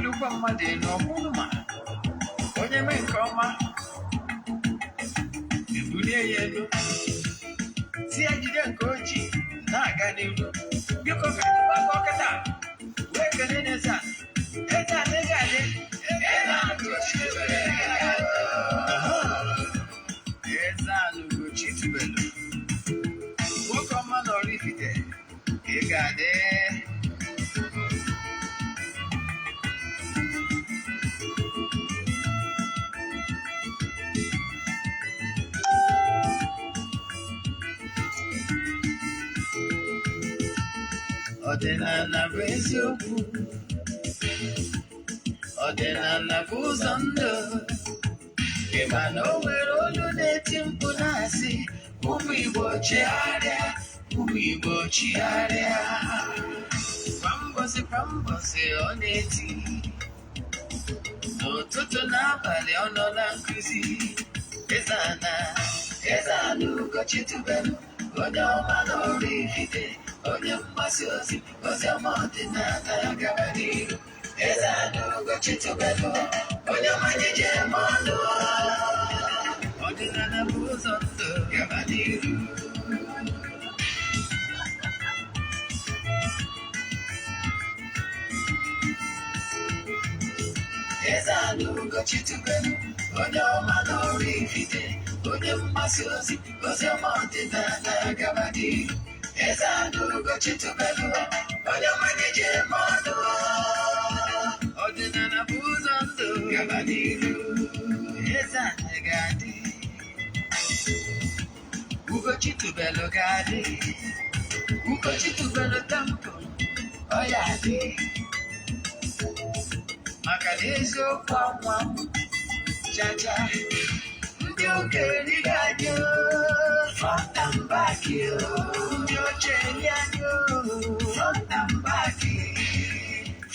Na-ebulukwa mmadụ elu ọkwụrụ ma onye mee nke ọma ebulie ya elu, si ya jide nke o ji na-aga n'ihu. Biko, ka anyị gbakọ kịta wee kelee n'eze a. Eze a na adị. Eze ala Ugochi tubelu, nwoke ọma na Oraifite, ị ga-adị. Ọdịnala bụ eziokwu, ọdịnala bụ ụzọ ndụ. Ị ma na o nwere olu na-eti mkpu na-asị, "Ụmụ Igbo, chigharịa, ụmụ Igbo, chigharịa." Kwa mbọsị kwa mbọsị ọ na-eti, n'ụtụtụ n'abalị ọ nọ na nkụzi. Eze ana, Eze ana Ugochi tubelu, onye ọma na Oraifite, onye mgbasa ozi ozi ọma ọdịnala, gaba n'ihu. Eze ana Ugochi tubelu, onye ọma anyị ji eme ọnụ. Ọdịnala bụ ụzọ ndụ, gaba n'ihu. Eze ana Ugochi tubelu, onye ọma na Oraifite, onye mgbasa ozi ozi ọma ọdịnala, gaba n'ihu. Eze ana Ugochi tubelu, onye ọma anyị ji eme ọnụ. Ọdịnala bụ ụzọ ndụ, gaba n'ihu. Eze ana ga-adị, Ugochi tubelu ga-adị, Ugochi tubelu temple ọ ya adị, maka na eziokwu anwa chacha. Ndị okenye ga-adị front and back, ndị ochie anyị front and back.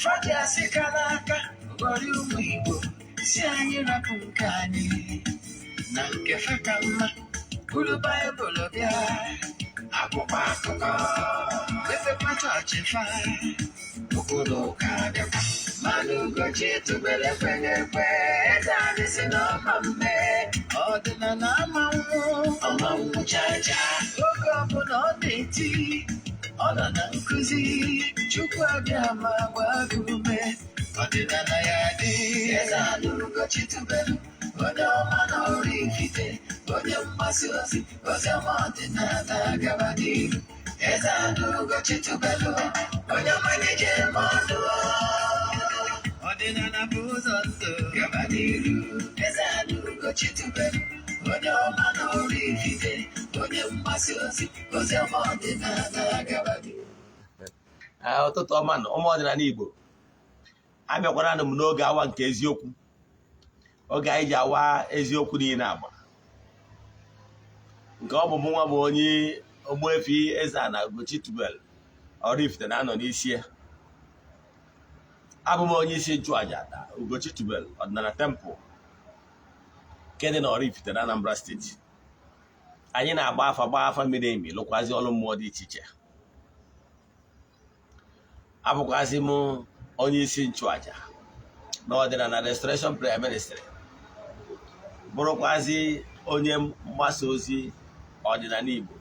Fọdụ asị ka n'aka ghọrọ ụmụ Igbo si anyị rapụ nke anyị na nke fe ka mma. Buru Baịbụl bịa, akwụkwọ akụkọ, mepekwa chọọchị fa, ụkpụrụ ụka bịakwa. Mana Ugochi tubelu ekweghị ekwe. Eze anyị si n'ọma mme, ọdịnala amanwụ ọmanwụ chacha. Oge ọbụla ọ na-eti, ọ nọ na nkụzi. Chukwu abịa ma gbaa gị ume, ọdịnala ya dị. Eze ala Ugochi tubelu, onye ọma na Oraifite, onye mgbasa ozi ozi ọma ọdịnala, gaba n'ihu. Eze ala Ugochi tubelu, onye ọma anyị ji eme ọnụ. Ọdịnala bụ ụzọ ndụ, gaba n'ihu. Eze ala Ugochi tubelu, onye ọma na Oraifite, onye mgbasa ozi ozi ọma ọdịnala, gaba n'ihu. Ee, ụtụtụ ọma na ụmụ ọdịnala Igbo. Abịakwara m n'oge awa nke eziokwu, oge anyị ji awa eziokwu niile agba nke ọ bụ mụ nwa bụ onye Ogbuefi Eze-Ana Ugochi tubelu Oraifite na-anọ n'isi ya. Abụ m onye isi nchụaja na Ugochi tubelu ọdịnala temple nke dị na Oraifite na Anambra Steeti. Anyị na-agba afa, gbaa afa miri emi, lụkwazi ọrụ mmụọ dị iche iche. Abụkwazị m onye isi nchụaja na ọdịnala Restoration Prayer Ministry, bụrụkwazị onye mgbasa ozi ọdịnala Igbo.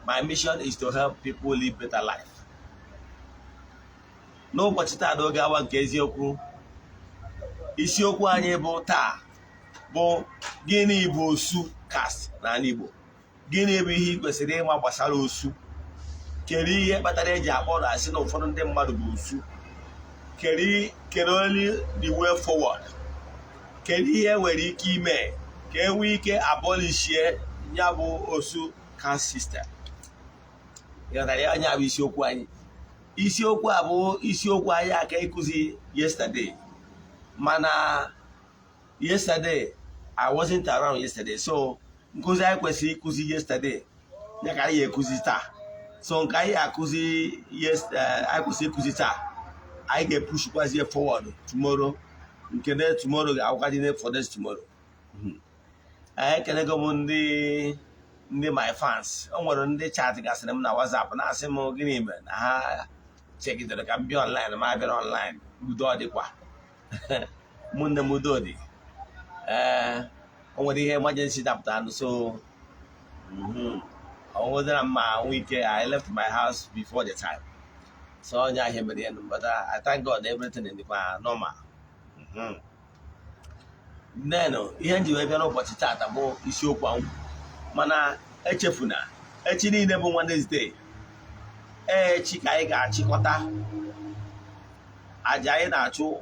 My mission is to help people live better life. N'ụbọchị taa, n'oge awa nke eziokwu, isiokwu anyị bụ taa bụ: gịnị bụ osu caste n'ala Igbo? Gịnị bụ ihe ị kwesịrị ịma gbasara osu? Kedu ihe kpatara eji akpọ na asị na ụfọdụ ndị mmadụ bụ osu? Kedu only the way forward? Kedu ihe nwere ike ime ka e nwee ike abolishie ya bụ osu caste system? Ịghọtara ya? Anya bụ isiokwu anyị. Isiokwu a bụ isiokwu anyị aka ịkụzi yesterday, mana yesterday I wasn't around yesterday, so nkụzi anyị kwesịrị ịkụzi yesterday ya ka anyị ekuzi taa. So nke anyị akụzi, yes, anyị kwesịrị ịkụzi taa, anyị ga-epushikwazie forward tomorrow. Nke na tomorrow ga-awụkwadị for this tomorrow. Anyị ekelego m ndị my fans. O nwere ndị chat gasịrị m na WhatsApp na-asị m gịnị mere na ha Chegidere ka m bịa online, ma bịara online. Udo ọ dịkwa, ụmụnne m? Udo dị. Ee, o nwere ihe emergency dapụtara, so ọ nwedara mma nwee ike. I left my house before the time, so onye ahịa mere ya, but I thank God, everything dịkwa normal. Then ihe m ji wee bịa n'ụbọchị taata bụ isiokwu ahụ. Mana echefuna, echi niile bụ Wednesday. Echi ka anyị ga-achịkọta aja anyị na-achụ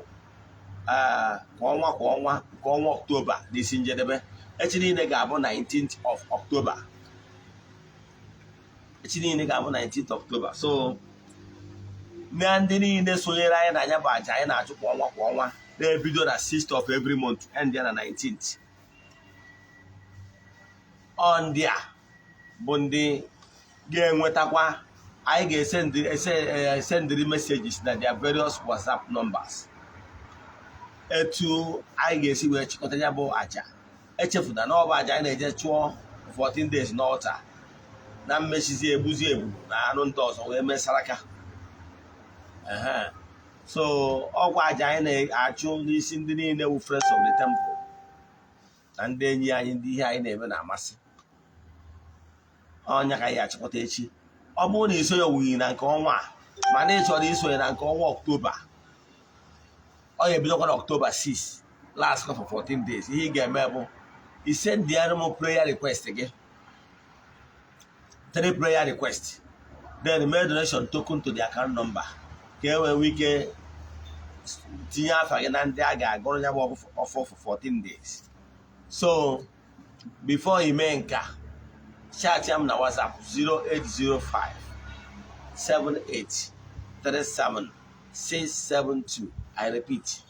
kwa ọnwa kwa ọnwa, nke ọnwa Ọktoba n'isi njedebe. Echi niile ga-abụ 19th of October. Echi niile ga-abụ 19th October. So na ndị niile sonyere anyị na anya bụ aja anyị na-achụ kwa ọnwa kwa ọnwa, na-ebido na 6th of every month, end ya na 19th. Ọ ndị a bụ ndị ga-enwetakwa, anyị ga-esendịrị messages na their various WhatsApp numbers etu anyị ga-esi wee chịkọta ya bụ aja. Echefuna na ọ bụ aja anyị na-eje chụọ 14 days n'altar, na mmechizi egbuzi ebu na anụ ndị ọzọ wee mesaraka. So ọgwụ aja anyị na-achụ n'isi ndị niile wụ friends of the temple na ndị enyi anyị, ndị ihe anyị na-eme na-amasị, ọnya ka anyị achịkọta echi. Ọ bụrụ na isonye wunyi na nke ọnwa a, mana ị chọrọ isonye na nke ọnwa Ọktoba, ọ ga-ebidokwa na Ọktoba 6, last for 14 days. Ihe ị ga-eme bụ isendịara m prayer request gị, three prayer request, then mee donation token to the account number, ka e wee nwee ike tinye afa gị na ndị a ga-agụrụ ya bụ ọfọ for 14 days. So before ị mee nke a, chat m na WhatsApp 0805 78 37 672. I repeat,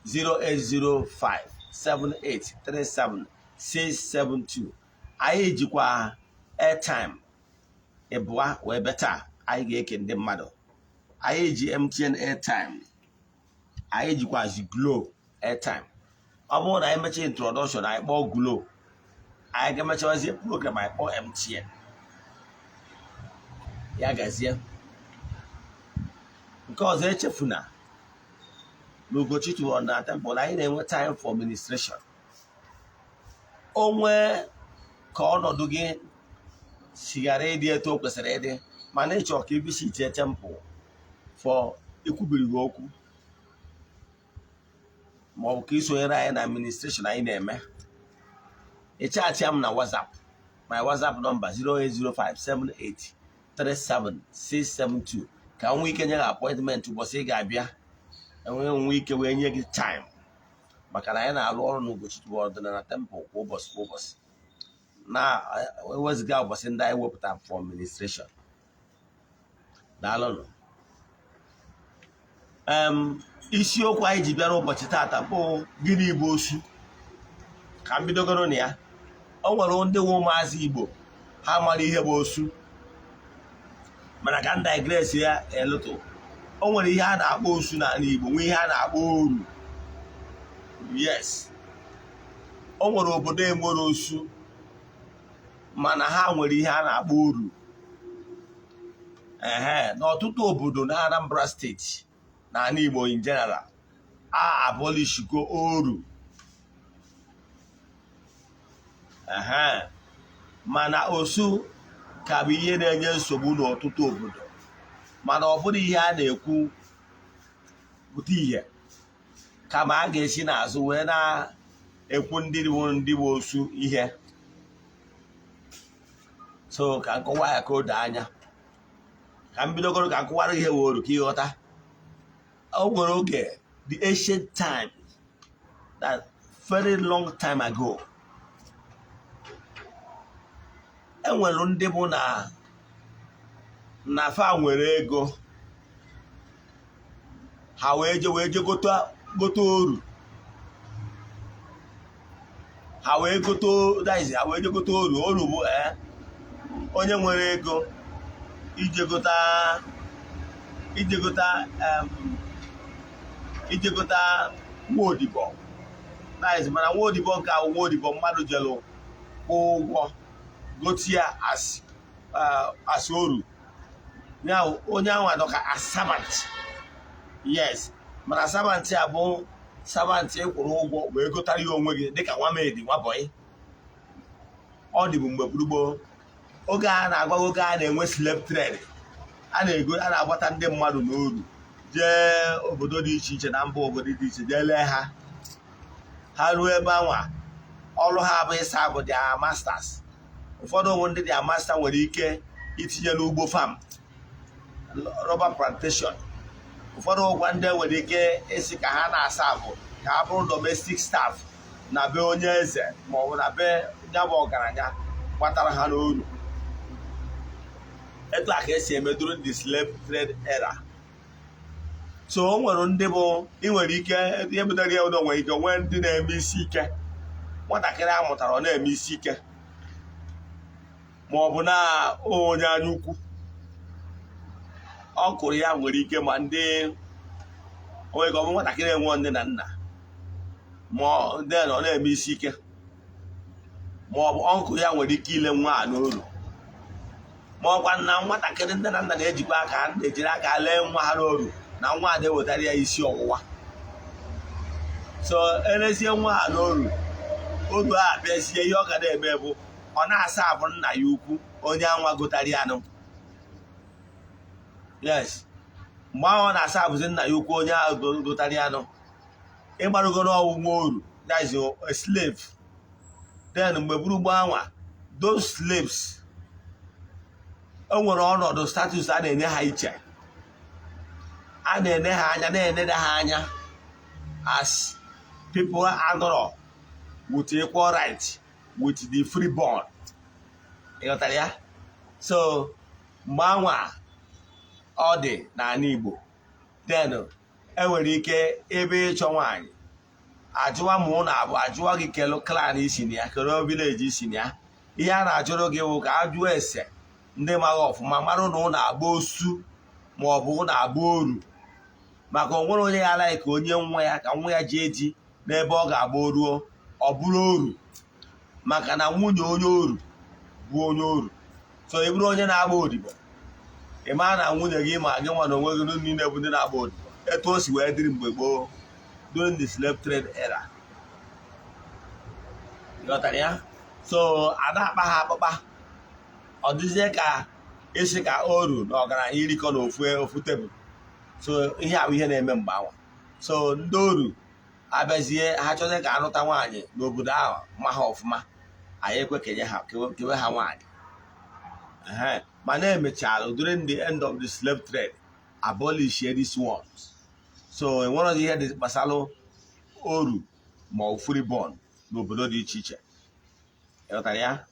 0805 78 37 672. Anyị jikwa airtime ịbụa wee bịa taa. Anyị ga-eke ndị mmadụ. Anyị ji MTN airtime, anyị jikwazi Glo airtime. Ọ bụrụ na anyị mechaa introduction, anyị kpọọ Glo. Anyị ga-emechawazie program, anyị kpọọ MTN. Ya gazie. Nke ọzọ, echefuna na Ugochi tụrụ na temple, anyị na-enwe time for ministration. Onwe ka ọnọdụ gị sighara ịdị etu o kwesịrị ịdị, mana ịchọ ka i visit temple for ikwubiri gị okwu, ma ọ bụ ka ị sonyere anyị na administration anyị na-eme, ị chat m na WhatsApp. My WhatsApp number, 08057837672, ka nwee ike nye gị appointment ụbọchị ị ga-abịa, enwee nwe ike wee nye gị time, maka na anyị na-arụ ọrụ n'Ugochi Ọdịnala Temple kwa ụbọchị kwa ụbọchị, na ewezụga ụbọchị ndị anyị wepụta for administration. Daalụnụ. Isiokwu anyị ji bịara ụbọchị taata bụ gịnị bụ osu? Ka m bidogoro na ya. O nwere ndị nwe ụmụazị Igbo, ha mara ihe bụ osu, mana ka m digress ya a little. O nwere ihe a na-akpọ osu n'ala Igbo, nwee ihe a na-akpọ oru. Yes, o nwere obodo enwere osu, mana ha nwere ihe a na-akpọ oru. Ehe, n'ọtụtụ obodo na Anambra Steeti na ala Igbo in general, a abolishgo oru. Ehe, mana osu ka bụ ihe na-enye nsogbu n'ọtụtụ obodo, mana ọ bụrụ ihe a na-ekwu pụta ihe, kama a ga-esi n'azụ wee na-ekwu ndị bụ ndị bụ osu ihe. So ka nkọwa ya ka o doo anya, ka m bidogoro ka m kọwara ihe wee oru ka ịghọta. O nwere oge, the ancient time, that very long time ago, enwere ndị bụ na fa nwere ego, ha wee je gote oru. Ha wee gote, that is, ha wee je gote oru. Oru bụ onye nwere ego ije gota nwa odibo, that is, mana nwa odibo nke ahụ, nwa odibo mmadụ jelu kwụọ ụgwọ gote ya as oru. Ya onye ahụ adọka as servant, yes, mana servant a bụ servant ị kwụrụ ụgwọ wee gotara ya onwe gị dịka nwa maid, nwa boy. Ọ dịbụ mgbe gburugburu oge a na-agwa, oge a na-enwe slave trade, a na-ego, a na-agbata ndị mmadụ n'oru jee obodo dị iche iche na mba obodo dị iche jee lee ha. Ha ruo ebe anwa, ọrụ ha bụ ịsa bụ their masters. Ụfọdụ ụmụ ndị their master nwere ike itinye n'ugbo, farm, rubber plantation. Ụfọdụ ụgwa ndị nwere ike isi ka ha na-asa bụ ka ha bụrụ domestic staff na be onye eze ma ọ bụ na be ya bụ ọgaranya gbatara ha n'oru. Etu a ka esi eme during the slave trade era. So o nwere ndị bụ ị nwere ike ihe butere ya ụdọ, nwere ike nwee ndị na-eme isi ike. Nwatakịrị a mụtara, ọ na-eme isi ike ma ọ bụ na onye anya ukwu, ọ kụrụ ya. Nwere ike ma ndị onwe ka ọ bụ nwatakịrị enwe nne na nna, ma ọ na-eme isi ike, ma ọ bụ ọnkụ ya nwere ike ile nwa a n'oru, ma ọkwa na nwatakịrị nne na nna na-ejikwa aka na-ejiri aka lee nwa ha n'oru, na nwa a na-ewetara ya isi ọwụwa. So elezie nwa a n'oru, oru a bịazie, ihe ọ ga na-eme bụ ọ na-asa abụ nna ya ukwu, onye anwa gotara ya anụ. Yes, mgbe ahụ ọ na-asa abụzi nna ya ukwu, onye ahụ gotara ya anụ, ịgbarụgoro ọwụ nwa oru, that is a slave. Then mgbe gburugburu anwa, those slaves, o nwere ọnọdụ status a na-enye ha iche, a na-ene ha anya, na-enede ha anya as people anọrọ with equal right with the free born. Ịghọtara ya? So mgbe anwa ọ dị n'ala Igbo, then enwere ike ebe ịchọ nwaanyị, ajụwa ma ụnụ abụọ, ajụwa gị kelu clan isi na ya, kelu village isi na ya. Ihe a na-ajụrụ gị bụ ka a jụọ ese ndị maghị ọfụma, marụ na ụnụ agba osu ma ọ bụ ụnụ agba oru, maka o nwere onye ya alaghị ka onye nwa ya, ka nwa ya ji eji n'ebe ọ ga-agba oruo, ọ bụrụ oru, maka na nwunye onye oru bụ onye oru. So ị bụrụ onye na-agba odibo, ị maa na nwunye gị ma gị nwa na onwe gị niile bụ ndị na-agba odibo. Etu o si wee dịrị mgbe gboo during the slave trade era, ghọtara ya? So ada akpa ha akpụkpa, ọ dịzie ka isi ka oru na ọgaranya irikọ n'ofu ofu tebụl. So ihe a bụ ihe na-eme mgbe anwa. So ndị oru abịazie, ha chọzie ka anụta nwaanyị n'obodo ahụ ma ha ọfụma, anyị ekwe kenye ha, kewe ha nwaanyị. Mana emechara during the end of the slave trade, abolish these ones. So enwere ihe dị gbasara oru ma ọ free born n'obodo dị iche iche. Ịghọtara ya?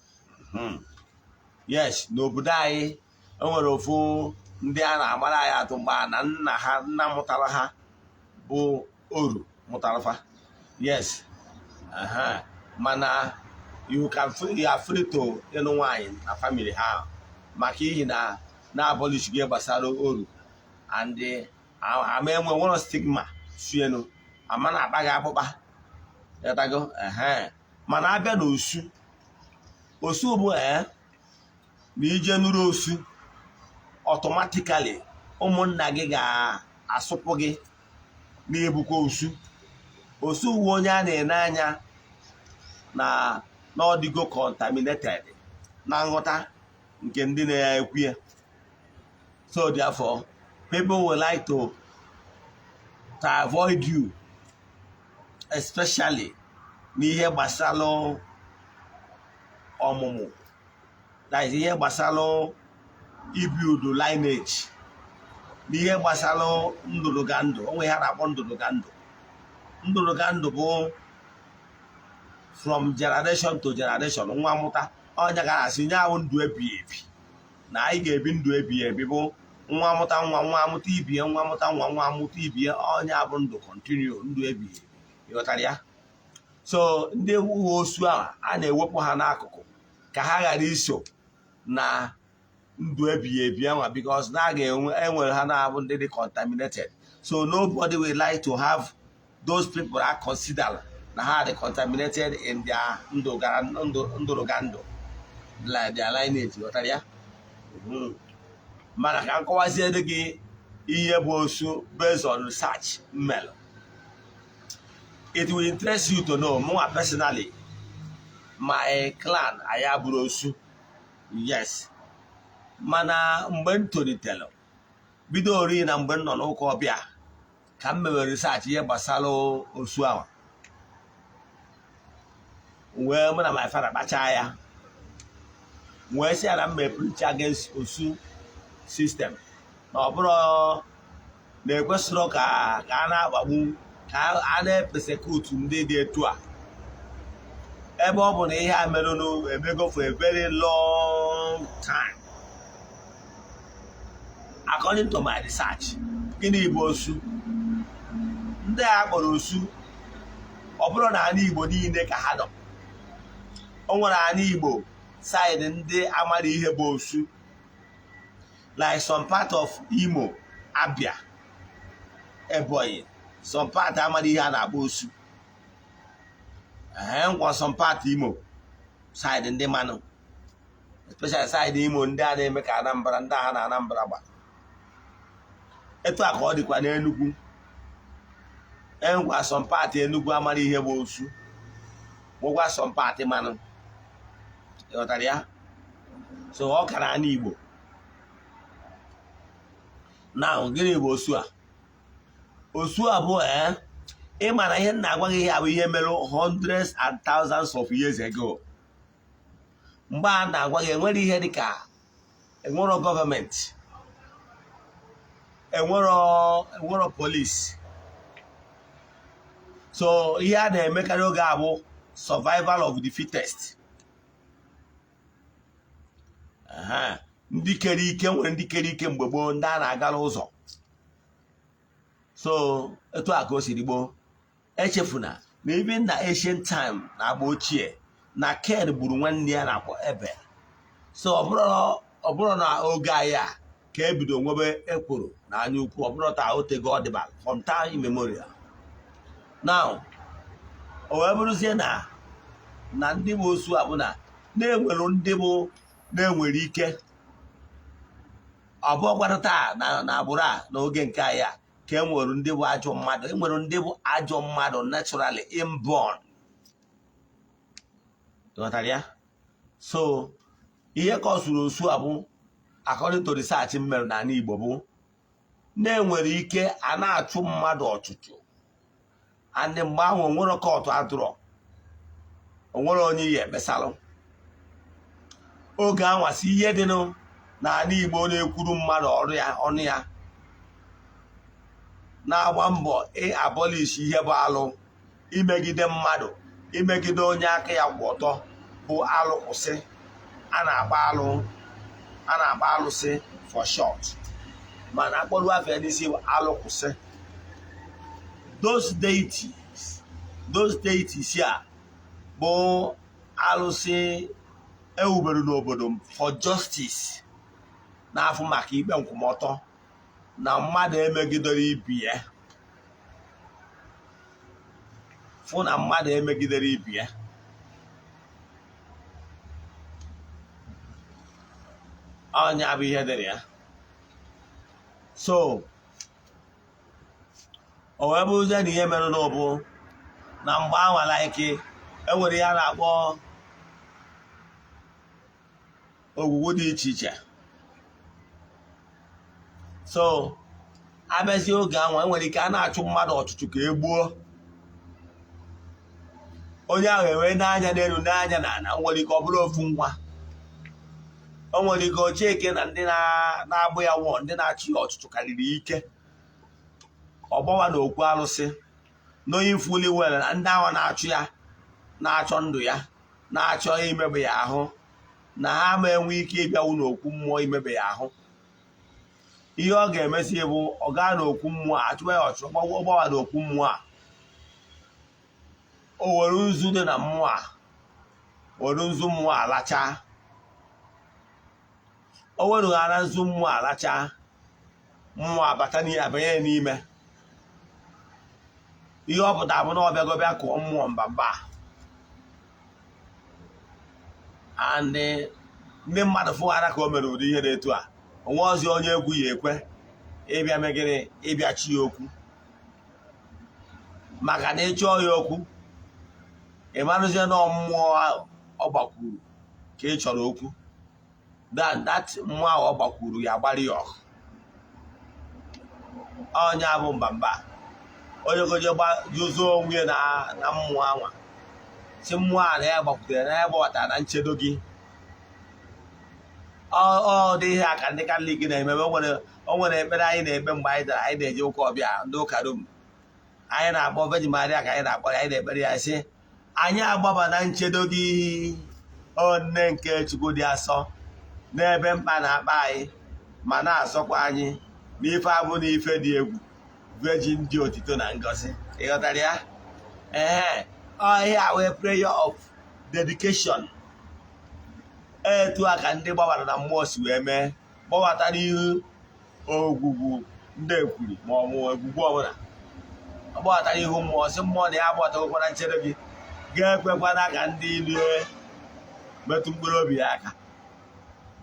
Yes, n'obodo anyị, enwere ofu ndị a na-amara anyị atụ mgbe a na nna ha, nna mụtara ha bụ oru mụtara fa. Yes, mana you can free, you are free to ịlụ nwaanyị na family ha, maka ihi na na-abolish gị gbasara oru and ama enwe nwere stigma suenu, ama na-akpa gị akpụkpa. Ịghọtago? Mana abịa na osu, osu bụ na ije nụrụ osu, automatically ụmụnna gị ga-asụpụ gị na-ebukwa osu. Osu uwe onye a na-ene anya na n'ọdịgo contaminated na nghọta nke ndị na-ekwu ya. So therefore people will like to avoid you, especially n'ihe gbasara ọmụmụ, that is ihe gbasara ibuild lineage, n'ihe gbasara ndụrụga ndụ. Onwe ha na-akpọ ndụrụga ndụ. Ndụrụga ndụ bụ from generation to generation. Nwa mụta ọnya ga asị nye ahụ ndụ ebighị ebi, na anyị ga-ebi ndụ ebighị ebi bụ nwa mụta nwa, nwa amụta ibie, nwa mụta nwa, nwa amụta ibie, ọnya bụ ndụ continue, ndụ ebighị ebi. Ịghọtara ya? So ndị uwe osu ahụ, a na-ewepụ ha n'akụkụ ka ha ghara iso na ndụ ebighị ebi anwa, because na a ga-enwe, enwere ha na-abụ ndị dị contaminated. So nobody will like to have those people are considered na ha dị contaminated in their ndụ gara ndụ, ndụrụga ndụ, like their lineage. Ghọtara ya? Mana ka m kọwaziere gị ihe bụ osu based on research m melụ. It will interest you to know, mụnwa personally, my clan, anyị abụrụ osu, yes. Mana mgbe m tolitere, bido ori na mgbe m nọ n'ụka ọbịa, ka m mewere research ihe gbasara osu ahụ, wee mụ na my father kpachaa ya, wee sị ya na m mee preach against osu system, na ọ bụrụ na ekwesịrọ ka a na-akpagbu, ka a na-epersecute ndị dị etu a, ebe ọ bụ na ihe a merụnụ emego for a very long time. According to my research, gịnị bụ osu? Ndị a kpọrọ osu, ọ bụrụ na ala Igbo niile ka ha nọ, o nwere ala Igbo side ndị amara ihe bụ osu, like some part of Imo, Abia, Ebonyi, some part amara ihe a na-akpọ osu. Ee, nkwa some part Imo side ndị manụ, especially side Imo, ndị a na-eme ka Anambra, ndị agha na Anambra gba. Etu a ka ọ dịkwa n'Enugu. Enwekwa some part Enugu amara ihe bụ osu, nwekwa some part manụ. Ịghọtara ya? So ọ kara ana Igbo. Na gịnị bụ osu a? Osu a bụ, ee, ị ma na ihe m na-agwa gị, ihe a bụ ihe mere hundreds and thousands of years ago. Mgbe a na-agwa gị, enwere ihe dịka enwero gọọmenti, enwero police. So ihe a na-emekarị oge a bụ survival of the fittest. Aha. Ndị kere ike nwere ndị kere ike mgbe gboo, ndị a na-agara ụzọ. So etu a ka o siri gboo. Echefuna na even na ancient time, na agba ochie, na Ken gburu nwanne ya na-akpọ Ebel. So ọ bụrụ na oge anyị a ka ebido nwebe ekworo na anya ukwu, ọ bụrụ taa, otego ọ dịba from time immemorial. Now, o wee bụrụzie na ndị bụ osu a bụ na na-enwere ndị bụ na-enwere ike. Ọ bụghịkwanụ taa na agbụrụ a, n'oge nke anyị a, ka e nwere ndị bụ ajọ mmadụ. E nwere ndị bụ ajọ mmadụ naturally inborn. Ghọtara ya? So ihe ka ọ sụrụ osu a bụ, according to research m mere n'ala Igbo, bụ na-enwere ike a na-achụ mmadụ ọchụchụ, and mgbe ahụ onwere court adụrọ, onwere onye ihe ekpesalụ. Oge anwasị ihe dịnụ n'ala Igbo na-ekwuru mmadụ ọrụ ya, ọnụ ya na-agba mbọ abolish ihe bụ alụ, imegide mmadụ, imegide onye aka ya kwụ ọtọ bụ alụ kwụsị. A na-akpọ alụ, a na-akpọ alụsị for short, mana akpọrọ afọ ya n'isi bụ alụ kwụsị. Those deities a bụ alụsị ewubere n'obodo for justice, n'afọ maka ikpe nkwụmọtọ na mmadụ emegidere ibi ya, fụ na mmadụ emegidere ibi ya. Ọnya bụ ihe dịrị ya. So o wee bụrụzie na ihe mere n'ụbụ na mgbe anwala ike, enwere ihe a na-akpọ ogwugwu dị iche iche. So abịazie oge anwa, enwere ike a na-achụ mmadụ ọchụchụ ka e gbuo onye ahụ, enwee n'anya n'elu, n'anya na ala. Nwere ike ọ bụrụ ofu nwa, o nwere ike ochieke na ndị na-agbụ ya wụọ, ndị na-achụ ya ọchụchụ karịrị ike, ọgbawa na okwu alụsị, knowing fully well na ndị ahụ na-achụ ya, na-achọ ndụ ya, na-achọ imebe ya ahụ, na ha ma enwe ike ịbịanwu n'okwu mmụọ imebe ya ahụ. Ihe ọ ga-emezi bụ ọ gaa n'okwu mmụọ, achụwa ya ọchụ, gbawa n'okwu mmụọ a, o were nzu dị na mmụọ a, were nzu mmụọ alachaa. O werughara nzu mmụọ alachaa, mmụọ abata, abanye n'ime. Ihe ọ pụtara bụ na ọ bịago bịa kụọ mmụọ mba mba, and ndị mmadụ fụghara ka o mere ụdị ihe dị etu a. Onwe ọzọ onye egwu ya ekwe ịbịa megịnị, ịbịa chi ya okwu, maka na ịchọọ ya okwu, ị marụzie na mmụọ ahụ ọ gbakwuru ka ị chọrọ okwu. That mmụọ ahụ ọ gbakwuru ya agbara ya ọgụ. Onye abụ mbamba onye goje juzuo onwe na mmụọ anwa, si mmụọ a na ya gbakwutere na ya gbabatara na nchedo gị. Ọ dị ihe a ka ndị Katọlik na-eme. O nwere ekpere anyị na-ekpe mgbe anyị dara, anyị na-eje ụka ọbịa, ndị ụka Rom. Anyị na-akpọ Virgin Maria ka anyị na-akpọ ya. Anyị na-ekpere ya sị, "Anyị agbaba na nchedo gị, o nne nke Chukwu dị asọ, n'ebe mkpa na-akpa anyị ma na-azọkwa anyị n'ife abụ na ife dị egwu, Virgin dị otito na ngọzi." Ịghọtara ya? Ee, ọ ihe a wee prayer of dedication. Etu a ka ndị gbabara na mmụọ si wee mee gbabata n'ihu ogwugwu ndị ekwuri ma ọ bụ egwugwu ọbụla. Ọ gbabata n'ihu mmụọ, si mmụọ na ya agbatagokwa na nchedo gị, ga-ekwekwana ka ndị ilie metụ mkpụrụ obi ya aka.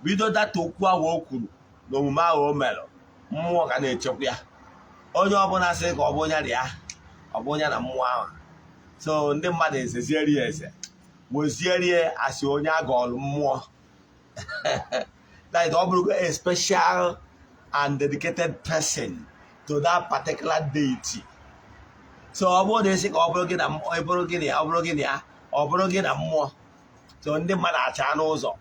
Bido data okwu ahụ o kwuru na omume ahụ o mere, mmụọ ka na-echekwa ya. Onye ọbụla sị ka ọ bụ onye rịa, ọ bụ onye na mmụọ ahụ. So ndị mmadụ ezezieri ya eze, wezieri ya asị onye agọlụ mmụọ, that ọ bụrụgo a special and dedicated person to that particular deity. So ọ bụrụ na esi ka ọ bụrụ gị na ọ bụrụ gị na ya, ọ bụrụ gị na ya, ọ bụrụ gị na mmụọ. So ndị mmadụ acha n'ụzọ.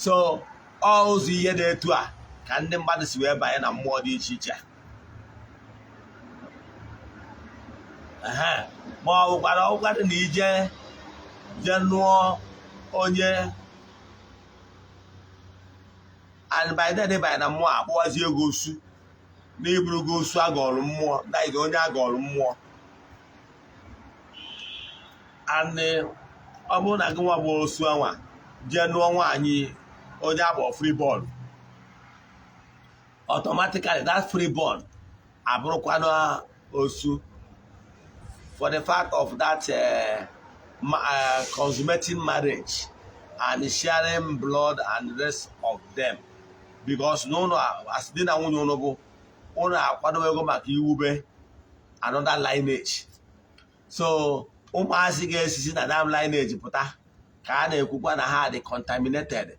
So ọ ụzọ ihe na-etu a ka ndị mmadụ si wee banye na mmụọ dị iche iche. Ma ọ bụkwara ọbụkwadị na ije jee nụọ onye, and by then ịbanye na mmụọ, akpọwazi ego osu na iburugo osu agọlụ mmụọ, that is onye agọlụ mmụọ. And ọ bụrụ na gị nwa bụ osu anwa jee nụọ nwaanyị onye akpọ freeborn, automatically that freeborn abụrụkwana osu for the fact of that consummating marriage and sharing blood and rest of them, because n'ụlọ as di na nwunye ụlọ bụ ụlọ akwadowego maka iwube another lineage. So ụmụazị ga-esisi na that lineage pụta ka a na-ekwukwa na ha dị contaminated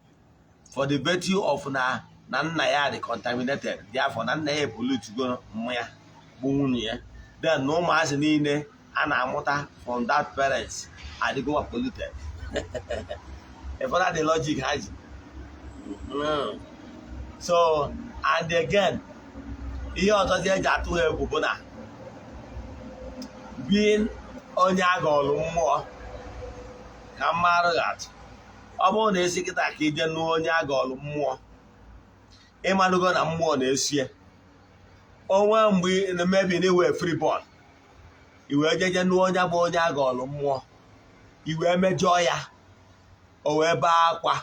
for the virtue of na nna ya dị contaminated, therefore na nna ya epolutigo mmụ ya bụ nwunye ya. Then na ụmụazị niile a na-amụta from that parents adịgowa polluted. Ịfọdụ the logic ha ji. So and again, ihe ọzọzi eji atụ ha egwu bụ na being onye agọlụ mmụọ, ka mmarụ ga-atụ, ọ bụrụ na esi kịta ka ije nụọ onye agọlụ mmụọ, ịmalụgo na mmụọ na-esie onwe mgbe mebi na iwe freeborn, iwee jeje nụọ onye bụ onye agọlụ mmụọ, iwee mejọọ ya, o wee bee akwa,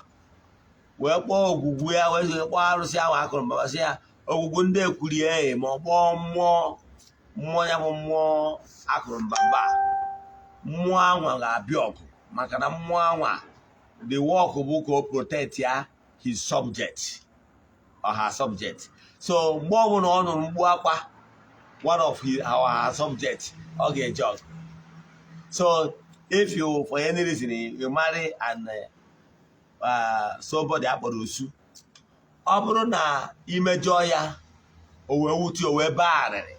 wee kpọọ ogwugwu ya, wee kpọọ arụsị ahụ akụrụ mbabasị ya, ogwugwu ndị ekwurie, ma ọ kpọọ mmụọ, mmụọ ya bụ mmụọ akụrụ mbamba, mmụọ anwa ga-abịa ọgụ, maka na mmụọ anwa, the work bụ ka o protect ya his subject or her subject. So mgbe ọbụla ọ nụrụ mkpu akwa one of his or her subject, ọ ga-eje ọgụ. So if you, for any reason, you marry and somebody akpọrọ osu, ọ bụrụ na imejọọ ya, o wee wute, o wee baa arịrị,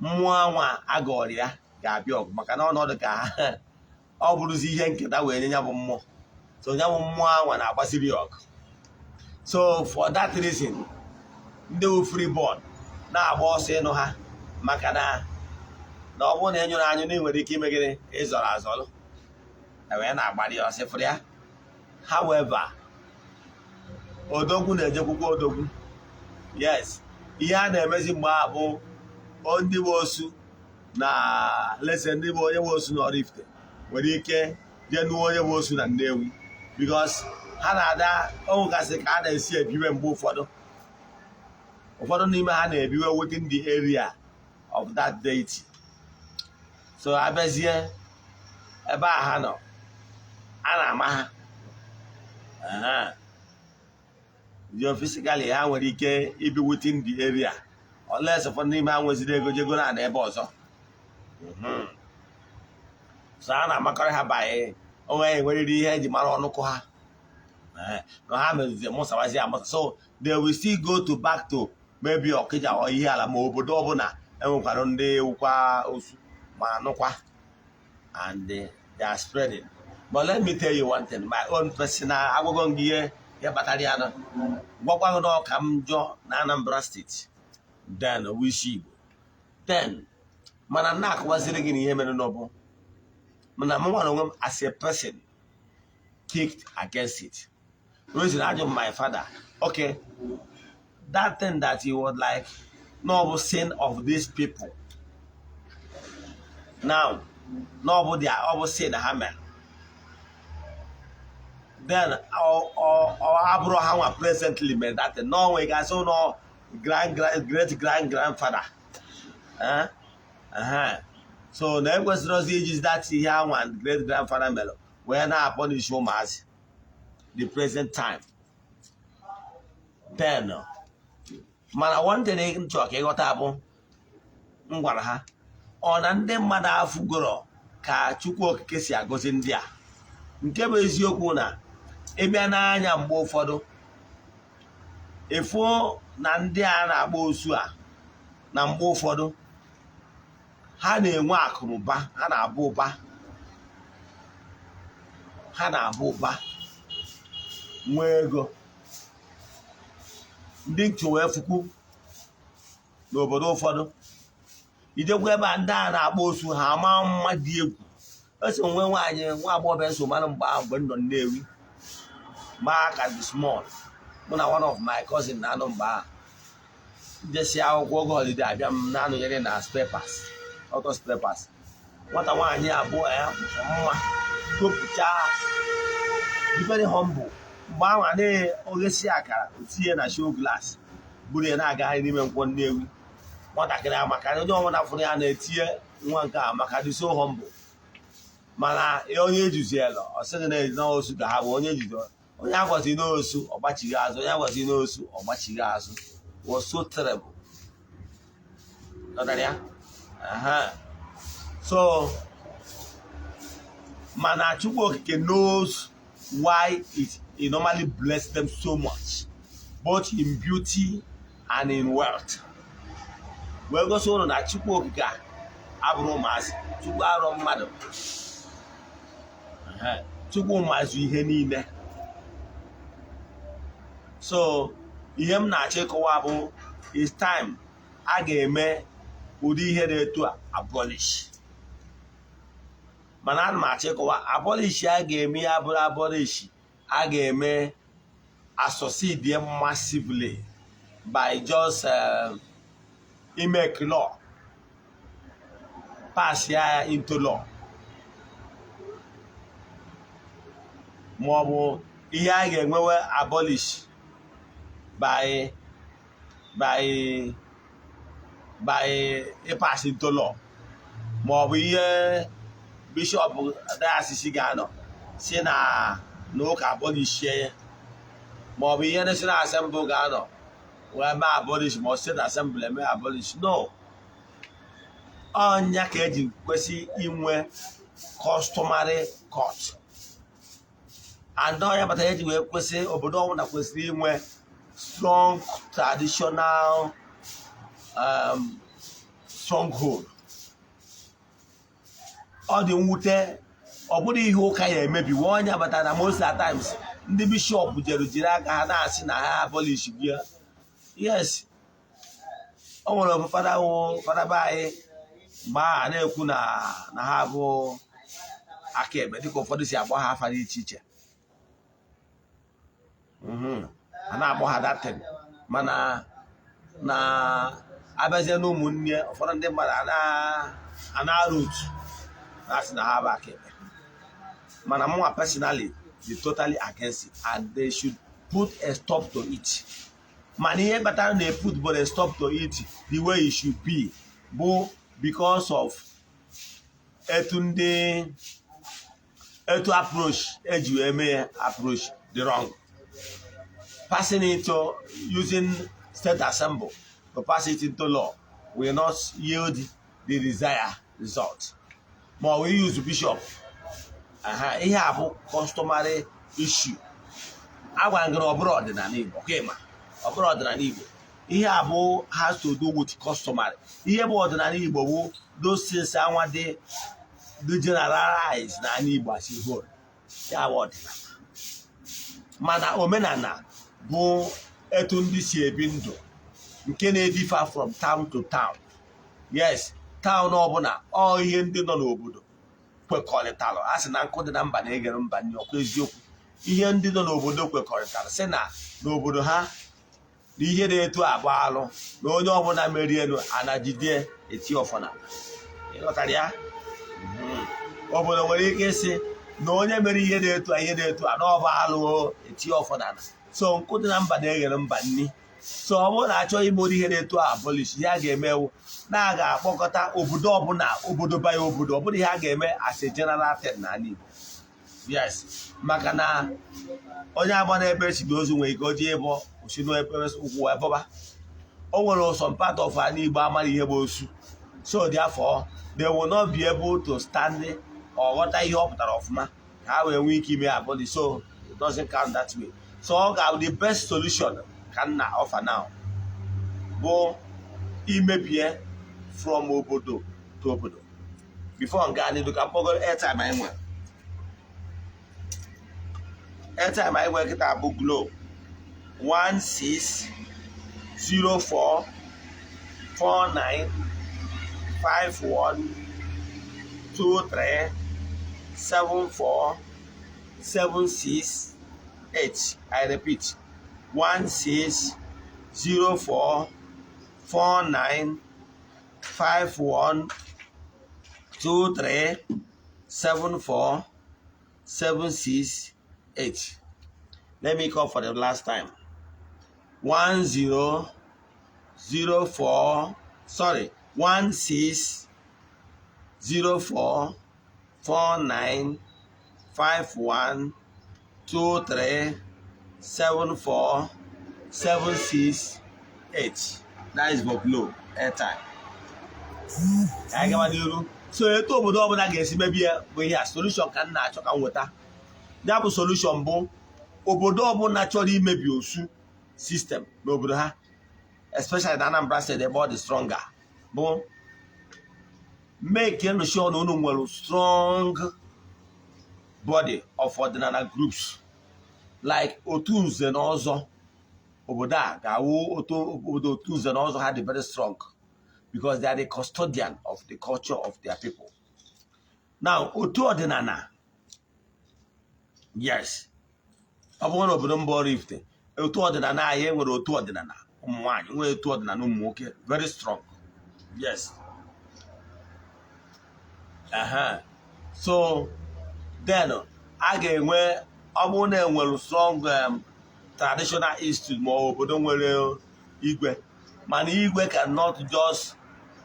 mmụọ anwa agọrọ ya ga-abịa ọgụ, maka na ọnọdụ ka ọ bụrụzi ihe nketa wee nye ya bụ mmụọ. So ya bụ mmụọ anwa na-agbasiri ya ọgụ. So for that reason, ndị wu freeborn na-agba ọsọ ịnụ ha, maka na ọ bụrụ na ị nyụrụ anyụ na ị nwere ike ime gịnị? Ịzọrọ azọrọ wee na-agbari ya ọsọ fụrụ ya. However, odogwu na-ejekwukwa odogwu. Yes, ihe a na-emezi mgbe a bụ ndị bụ osu na lese, ndị bụ onye bụ osu na Oraifite nwere ike jee nụọ onye bụ osu na Nnewi, because ha na-ada onwegasị ka a na-esi ebiwe. Mgbe ụfọdụ, ụfọdụ n'ime ha na-ebiwe within the area of that deity. So abịazie ebe a ha nọ, a na-ama ha. Geophysically, ha nwere ike ibi within the area, unless ụfọdụ n'ime ha nweziri ego jego na ebe ọzọ. So a na-amakọrọ ha banye onwe ya enweriri ihe eji mara ọnụkụ ha. Na ha mezizi mụsawazi amụsa, so they will still go to back to maybe Ọkịja or Ihiala, ma obodo ọbụla enwekwara ndị wukwa osu ma anụkwa, and they are spreading. But let me tell you one thing, my own personal agwago m gị ihe kpatara ya nọ gwakwa gị na ọka m njọ na Anambra State then wisi Igbo then, mana m na-akọwaziri gị na ihe mere n'ọbụ mana m nwere onwe m as a person kicked against it. Reason ajụ m my father, okay, that thing that he was like, no bụ sin of these people now, no bụ their, ọ bụ sin ha mere, then ọ abụrụ ha nwa presently mere that thing, no nwe ga-asị no grand grand great grand grandfather. Eh? So na ekwesịrị ọzọ iji that ihe anwa great grandfather mere wee na-apunish ụmụazị the present time then. Mana one thing m chọrọ ka ịghọta bụ, m gwara ha, ọ na ndị mmadụ afụgoro ka Chukwu Okike si agọzi ndị a, nke bụ eziokwu na ịbịa n'anya mgbe ụfọdụ ịfụ na ndị a na-agba osu a, na mgbe ụfọdụ ha na-enwe akụnụba, ha na-aba ụba, ha na-aba ụba, nwee ego. Ndị ntị wee fukwu n'obodo ụfọdụ, ijekwa ebe a, ndị a na-akpọ osu ha ama mma dị egwu. Esi nwe nwaanyị, nwa agbọghọbịa nso mara mgbe ahụ, mgbe m nọ Nnewi ma ka dị small, mụ na one of my cousin na-anọ mgbe ahụ jesi akwụkwọ oge holiday, abịa m na-anọnyere na spare parts, auto spare parts. Nwata nwaanyị abụọ ya mma topụchaa, dị very humble. Mgbe ahụ a na-oghesi akara, otinye na show glass, buru ya na-agagharị n'ime nkwọ Nnewi. Nwatakịrị amaka, onye ọbụla fụrụ ya na-etinye nwa nke a maka dị so humble. Mana onye ejuziela, ọ sịghị na n'osu ka ha bụ onye ejuzi. Onye agwazi n'osu, ọgbachighị azụ. Onye agwazi n'osu, ọgbachighị azụ. Was so terrible. Ghọtara ya? Aha. So mana Chukwu Okike knows why he normally bless them so much, both in beauty and in wealth, wee gosi ụnụ na Chukwu Okike a abụrụ ụmụazị. Chukwu arọ mmadụ. Ehe. Chukwu mazụ ihe niile. So ihe m na-achọ ịkọwa bụ, it's time a ga-eme ụdị ihe na-etu a abolish. Mana ana m achọ ịkọwa, abolish a ga-eme ya bụrụ abolish a ga-eme asucceed massively by just imake law, pass ya into law, ma ọ bụ ihe a ga-enwewe abolish by ịpass into law, ma ọ bụ ihe bishọp diocese ga-anọ si na ụka abolishie ya, ma ọ bụ ihe National Assembly ga-anọ wee mee abolish, ma ọ State Assembly eme abolish. No, ọnya ka eji kwesị inwe customary court, and ọnya batara eji wee kwesị obodo ọbụla kwesịrị inwe strong traditional stronghold. Ọ dị mwute, ọ bụrụ ihe ụka ya emebiwe onye batara na most at times ndị bishọp jere jiri aka ha na-asị na ha abolish gị. Yes, o nwere ofu fada wụ fada be anyị mgbe a na-ekwu na ha bụ aka ekpe, dịka ụfọdụ si akpọ ha afa dị iche iche. A na-akpọ ha datin, mana na abịazie na ụmụnne ụfọdụ ndị mmadụ a na-arụ otu na-asị na ha bụ aka ekpe. Mana mụnwa personally dị totally against it, and they should put a stop to it. Mana ihe kpatara na put but a stop to it the way it should be bụ because of etu ndị etu approach eji wee mee ya, approach the wrong. Passing it to using state assembly to pass it into law will not yield the desired result. Ma ọ wee use bishop. Aha, ihe a bụ customary issue. Agwara m gị na ọ bụrụ ọdịnala Igbo, ka ma ọ bụrụ ọdịnala Igbo, ihe a bụ has to do with customary. Ihe bụ ọdịnala Igbo bụ those things anwa dị generalized n'ala Igbo as a whole. Ya bụ ọdịnala. Mana omenala bụ etu ndị si ebi ndụ nke na-ediffer from town to town. Yes, town ọbụla, ọ ihe ndị nọ n'obodo kwekọrịtalụ. A sị na nkụ dị na mba na-egere mba nri. Ọkwa eziokwu? Ihe ndị nọ n'obodo kwekọrịtara sị na n'obodo ha na ihe na-eto abụ alụ, na onye ọbụla merie elu anajide eti ọfọ na. Ịghọtara ya? Obodo nwere ike ịsị na onye mere ihe na-eto a, ihe na-eto a, na ọba alụ, eti ọfọ na. So nkụ dị na mba na-eghere mba nni. So ọ bụrụ na achọ ime ụdị ihe na-eto a abolish, ihe a ga-emewu na a ga-akpọkọta obodo ọbụla, obodo by obodo. Ọ bụrụ ihe a ga-eme as a general thing n'ala Igbo, yes, maka na onye agba na-ebe esi ozu nwere ike o jee ịbọ osi n'ebe ụkwụ wee bọba. O nwere some part of ala Igbo amara ihe bụ osu, so therefore they will not be able to stand or ghọta ihe ọ pụtara ọfụma ka ha wee nwee ike ime abolish. So it doesn't count that way. So ọ ga the best solution ka m na offer now bụ imebie from obodo to obodo. Before nga n'idu, ka mkpọgoro airtime anyị nwere. Airtime anyị nwere kịta bụ Glo, 1604 49 51 23 74 768. I repeat, 1604 49 51 23 74 768. Let me call for the last time. 1004, sorry, 1604 49 51 23 74 768. That is for Glo airtime. Ka anyị gaba n'iru. So etu obodo ọbụla ga-esi mebie bụ ihe a. Solution ka m na-achọ ka m nweta. Ya bụ solution bụ obodo ọbụla chọrọ imebi osu system n'obodo ha, especially na Anambra State ebe ọ dị stronger, bụ make sure na unu nwere strong body of ọdịnala groups like otu nze na ọzọ. Obodo a ga-awụ otu obodo, otu nze na ọzọ ha dị very strong because they are the custodian of the culture of their people. Now, otu ọdịnala, yes, ọ bụrụ na obodo mba Oraifite, otu ọdịnala anyị enwere otu ọdịnala ụmụ nwaanyị, nwee otu ọdịnala ụmụ nwoke, very strong, yes. Aha. So then a ga-enwe, ọ bụrụ na enwere strong traditional institute ma obodo nwere igwe, mana igwe cannot just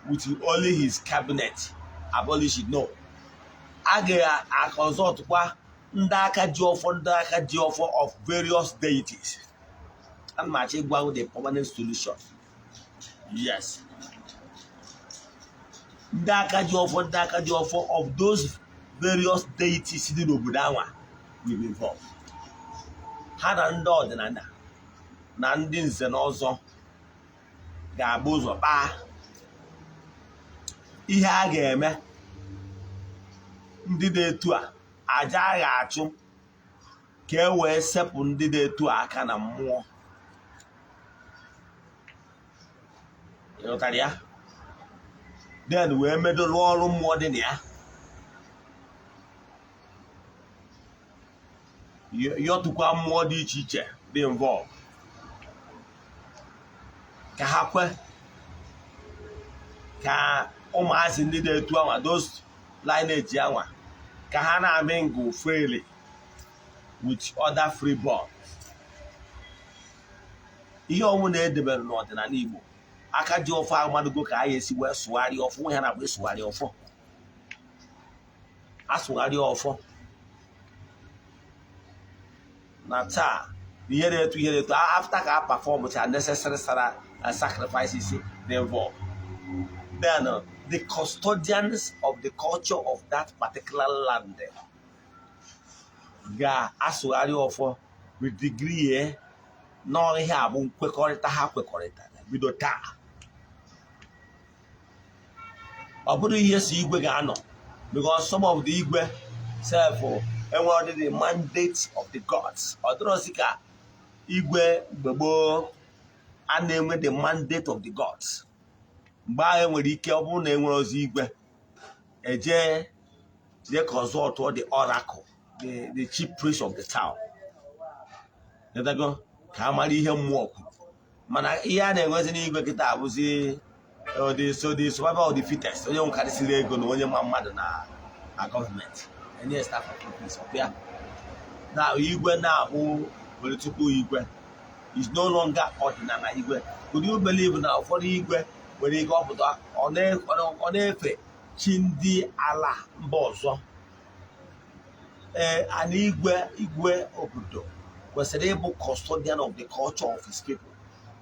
with only his cabinet abolish it. No, a ga-aconsultkwa ndị aka ji ọfọ, ndị aka ji ọfọ of various deities. Ana m achọ ịgwa the permanent solution. Yes, ndị aka ji ọfọ, ndị aka ji ọfọ of those various deities dị n'obodo anwa will be involved. Ha na ndị ọdịnala na ndị nze na ọzọ ga-agba ụzọ kpaa ihe a ga-eme ndị dị etu a, aja a ga-achụ ka e wee sepụ ndị dị etu a aka na mmụọ. Ịghọtara ya? Then wee medo rụọ ọrụ mmụọ dị na ya, yọtụkwa mmụọ dị iche iche dị involved ka ha kwe ka ụmụazị ndị dị etu anwa, those lineage anwa, ka ha na-mingle freely with other freeborn. Ihe ọnwụ na-edebere n'ọdịnala Igbo, aka ji ọfọ amadugo ka a esi wee sụgharịa ọfọ. Nwe ha na-akpọ ịsụgharị ọfọ, asụgharị ọfọ. Na taa Ihe na-etu ihe na-etu after ka a perform cha necessary sacrifices dey involved, then the custodians of the culture of that particular land ga-asụgharị ọfọ with degree ya nọọ. Ihe a bụ nkwekọrịta ha kwekọrịtara bido taa. Ọ bụrụ ihe si igwe ga-anọ, because some of the igwe sef enwere the mandate of the gods. Ọ dịrọzi ka igwe mgbe gboo a na-enwe the mandate of the gods. Mgbe ahụ enwere ike ọ bụrụ na enwere ozi igwe eje jee consult the oracle, the chief priest of the town. Ịdago ka a mara ihe mmụọ kwuru. Mana ihe a na-enwezi n'igwe kịta abụzi the so the survival of the fittest. Onye nwekarịsịrị ego na onye ma mmadụ na gọọmenti enye staff of office ọbịa na igwe na-abụ political igwe is no longer ọdịnala igwe. Could you believe na ụfọdụ igwe nwere ike ọpụta ọ na-efe chi ndị ala mba ọzọ? Ee, ana igwe, igwe obodo kwesịrị ịbụ custodian of the culture of his people,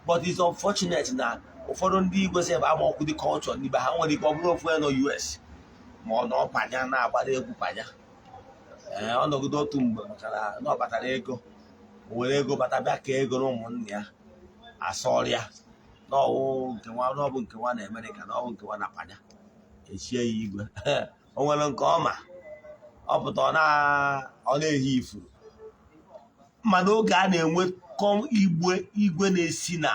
but it's unfortunate na ụfọdụ ndị igwe sị ebe ama ọkụ dị culture n'ibe ha. Nwere ike ọ bụrụ ofu nọ US ma ọ nọ panya na-agbara egwu panya. Ee, ọ nọgide otu mgbe maka na ọ batara ego, o were ego bata bịa ka ego na ụmụnne ya asọrịa n'ọwụ nke nwa, n'ọbụ nke nwa na Amerịka, n'ọbụ nke nwa na panya, echie ya igwe. O nwere nke ọma ọ pụta ọ na-ehi ifuru. Mana oge a na-enwe kọm igwe, igwe na-esi na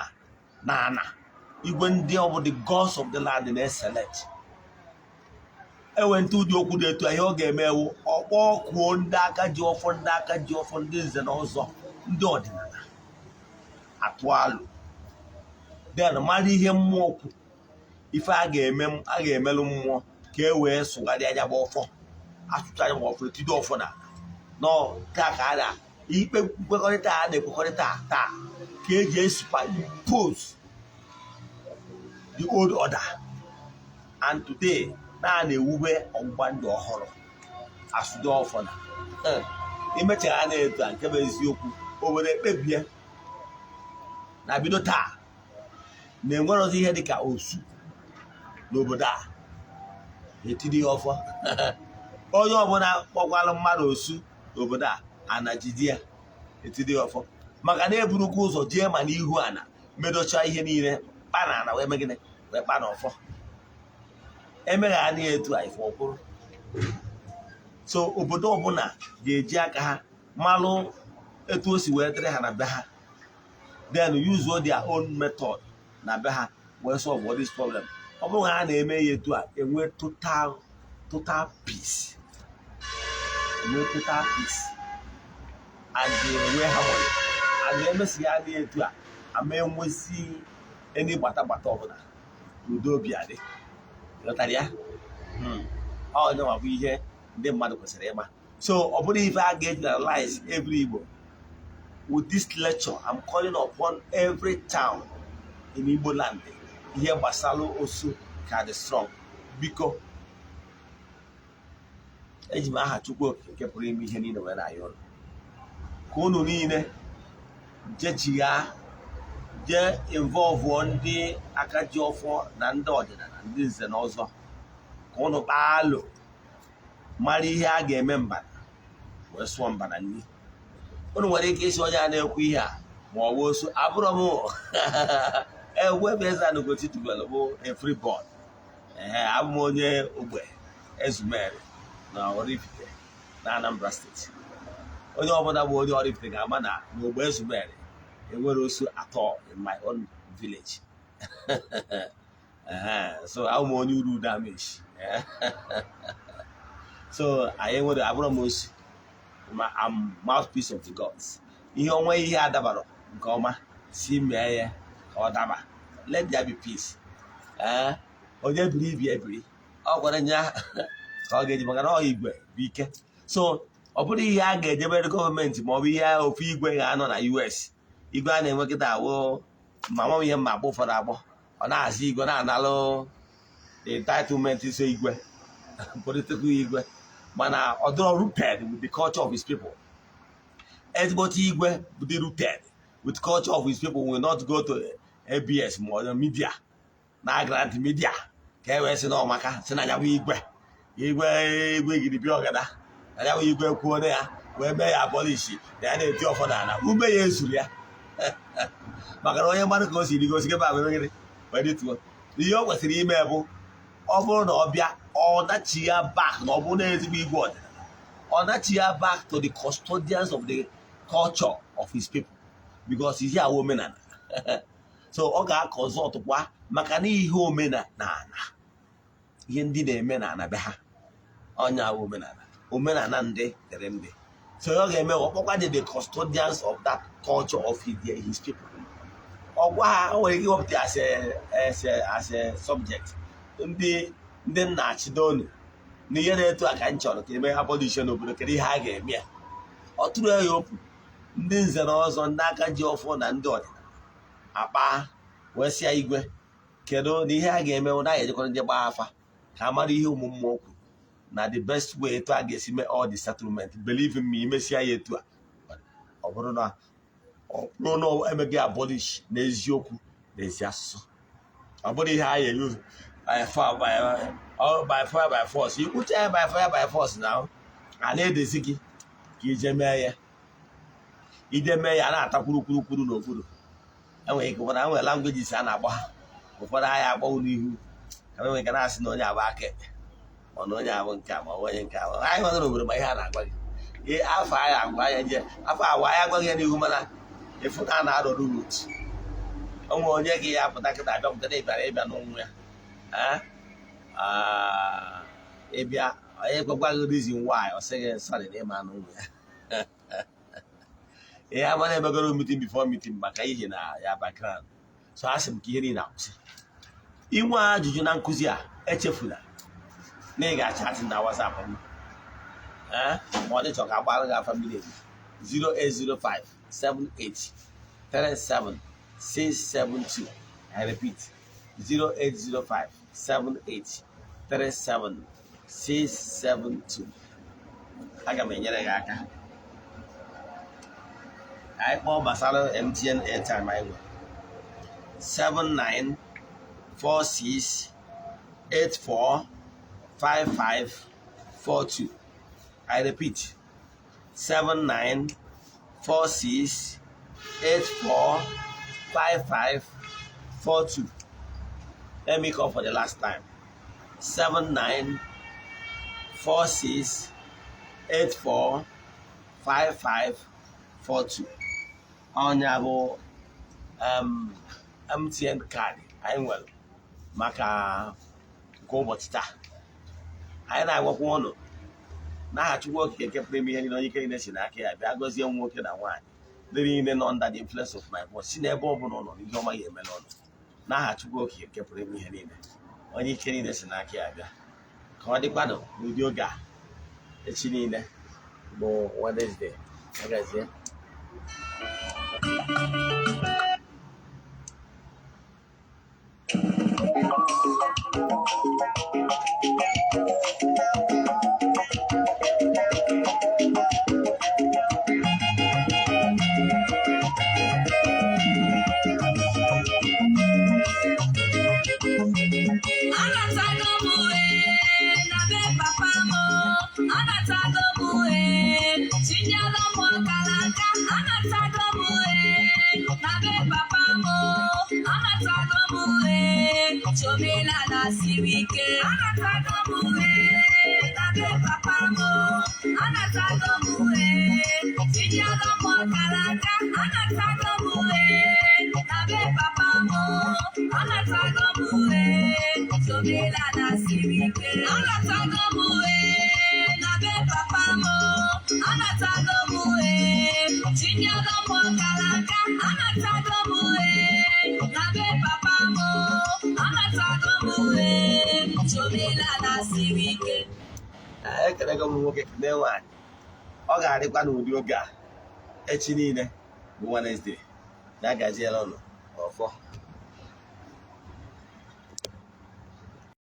ana igwe ndị ọ bụ the gods of the land na-eselect enwe ntụ ụdị okwu dị etu a, ihe ọ ga-eme ewu ọkpọ kwuo ndị aka ji ọfọ, ndị aka ji ọfọ, ndị nze na ọzọ, ndị ọdịnala atụ alụ, then mara ihe mmụọ kwuru, ife a ga-eme, a ga-emelụ mmụọ ka e wee sụgharịa anya bụ ọfọ, asụcha anya bụ ọfọ, etido ọfọ na nọ taa ka a na ikpe nkwekọrịta a na-ekwekọrịta taa ka eji superimpose the old order. And today na a na-ewube ọgbụgba ndụ ọhụrụ, asụdo ọfọ na imechara na-etu a. Nke bụ eziokwu, obodo ekpebie na bido taa na enwerozi ihe dịka osu n'obodo a. Etiri ya ọfọ, onye ọbụla kpọkwalụ mmadụ osu n'obodo a, anajide ya, etiri ya ọfọ, maka na eburukwa ụzọ jee ma n'ihu ana medocha ihe niile kpa na ana wee megide wee kpa na ọfọ emegha anya etu a ife ọkwụrụ. So obodo ọbụla ga-eji aka ha malụ etu o si wee dịrị ha na be ha, then use their own method na be ha wee solve all this problem. Ọ bụrụ na ha na-eme ya etu a, enwe total peace, enwe total peace and enwe harmony. And emesi ya dị etu a, ama enwezi ndị gbata gbata ọbụla, udo obi adị. Ghọtara ya? Ọ nyanwa bụ ihe ndị mmadụ kwesịrị ịma. So ọ bụrụ ife a ga-generalize every Igbo. With this lecture, I'm calling upon every town in Igbo land ihe gbasara osu ka dị strong. Biko, eji m aha Chukwu Okike nke pụrụ ime ihe niile wee na-ayọ unu ka unu niile jechigha, jee involve ndị aka ji ọfọ na ndị ọdịnala, ndị nze na ọzọ, ka unu kpaa alo mara ihe a ga-eme mbana wee sụọ mbana nni. Unu nwere ike isi onye a na-ekwu ihe a ma ọ bụ osu abụrọ m egwu ebe Eze Ugochi tubelu bụ a free born. Ee, abụ m onye ogbe Ezumeri na Oraifite na Anambra Steeti. Onye ọbụla bụ onye Oraifite ga-ama na n'ogbe Ezumeri enwere osu atọ in my own village. Ee, so abụ m onye uru damage, so anyị nwere abụrọ m osu ma I'm mouthpiece of the gods. Ihe onwe ihe adabara nke ọma si mee ya ka ọ daba. Let there be peace. Ee, onye biri ibi ebiri ọ gwara nya ka ọ ga-eji maka na ọ igwe bụ ike. So ọ bụrụ ihe a ga-ejebere gọọmenti ma ọ bụ ihe ofu igwe ga-anọ na US, igwe a na-enwe kịta awụ ma ma ihe mma agbọ ụfọdụ agbọ, ọ na-azụ igwe na-analụ the entitlement, so igwe political igwe, mana ọ dịrọ rooted with the culture of his people. Ezigbote igwe dị rooted with culture of his people will not go to ABS ma ọ media na grant media ka e wee sị na ọmaka sị na ya bụ igwe, igwe, igwe gidibịa ọgada na ya bụ igwe kwuo na ya wee mee ya abolish, na ya na-eti ọfọ n'ala ume ya ezuru ya, maka na onye mmadụ ka o si rigosi ebe a wee gịnị wee dịtuo. Ihe o kwesịrị ime bụ, ọ bụrụ na ọ bịa, ọ nachi ya back, na ọ bụrụ na ezigbo igwe ọdịnala, ọ nachi ya back to the custodians of the culture of his people, because ihe awa omenala. So ọ ga-akọzọt kwa, maka na ihe omenala, ihe ndị na-eme na ana be ha, ọnya awụ omenala, omenala ndị dịrị ndị. So ọ ga-eme, ọkpọkwa the custodians of that culture of his people. Ọ gwa ha, o nwere ike iwepụta as a subject, ndị nna achidonu na ihe na-etu a ka m chọrọ ka eme abolish n'obodo. Kedu ihe a ga-eme ya? Ọ tụrụ ya okwu, ndị nze na ọzọ, ndị aka ji ọfọ na ndị ọdịnala akpa wee sịa, "Igwe, kedu na ihe a ga-eme?" Na anyị ejekọrọ ndị gbaa afa ka a mara ihe ụmụ mmụọ kwuru na the best way etu a ga-esi mee all the settlement. Believe in me, imesia ya etu a, ọ bụrụ na emeghị abolish n'eziokwu na ezi asụsụ, ọ bụrụ ihe anyị use by fire by fire by force, ikwucha ya by fire by force na a na-edezi gị ka ije mee ya, ije mee ya, a na-ata kwuru kwuru n'okpuru. Enwere ike ụfọdụ enwere languages a na-agba ha, ụfọdụ agha agbanwụ n'ihu ka enwere ike na-asị na onye abụ aka ekpe, ma na onye abụ nke a, ma ọ bụ onye nke a. Anyị nwere n'obodo ma ihe a na-agwa gị. Ee, afọ anyị agwa ya nje, afọ agwa anyị agwaghị ya n'ihu, mana ịfụ na a na-arọrụ root onwe onye gị ya pụta kịta abịakwute na ịbịara ịbịa n'ụmụ ya. Ah, ịbịa onye gwagwa gị reason why, ọ sị gị sorry na ịma n'ụmụ ya. Ihe ama na-emegoro meeting before meeting maka ihe na ya background. So asị m ka ihe niile akwụsị. Inwe ajụjụ na nkụzi a, echefula na ị ga-achatị na WhatsApp m. Ee, ma ọ dịchọ ka agbara gị afa mmiri emi: 0805 78 37 672. I repeat, 0805 78 37 672. Aga m enyere gị aka. Anyị kpọọ gbasara MTN airtime anyị nwere: 79 46 84 55 42. I repeat, 79 46 84 55 42. Let me call for the last time: 79 46 84 55 42. Ọnya bụ MTN card anyị nwere maka nke ụbọchị taa. Anyị na-agwakwa ụnụ n'aha Chukwu Okike nke pụrụ ime ihe niile, onye ike niile si n'aka ya bịa gọzie nwoke na nwaanyị, ndị niile nọ under the influence of my voice, si n'ebe ọ bụla ụlọ ihe ọma ya emela ụnụ, n'aha Chukwu Okike nke pụrụ ime ihe niile, onye ike niile si n'aka ya bịa. Ka ọ dịkwanụ n'ụdị oge a echi niile bụ Wednesday. Agazie. Anatago m ee na be papa m, anatago m ee, tinyela m ọkara aka. Anatago m ee na be papa m, anatago m ee, chomela na siri ike. Anatago m ee na be papa m, anatago m ee, tinyela m ọkara aka. Anatago m ee na be papa m, anatago m ee, chomela na siri ike. Anatago m ee na be papa m, anatago m ee, tinyela m ọkara aka. Anatago m ee na be papa m, anatago m ee, chomela na siri ike. Ekelego m nwoke, kene nwaanyị. Ọ ga-adịkwa n'ụdị oge a echi niile bụ Wednesday. Ya gaziela ụnụ ọfọ.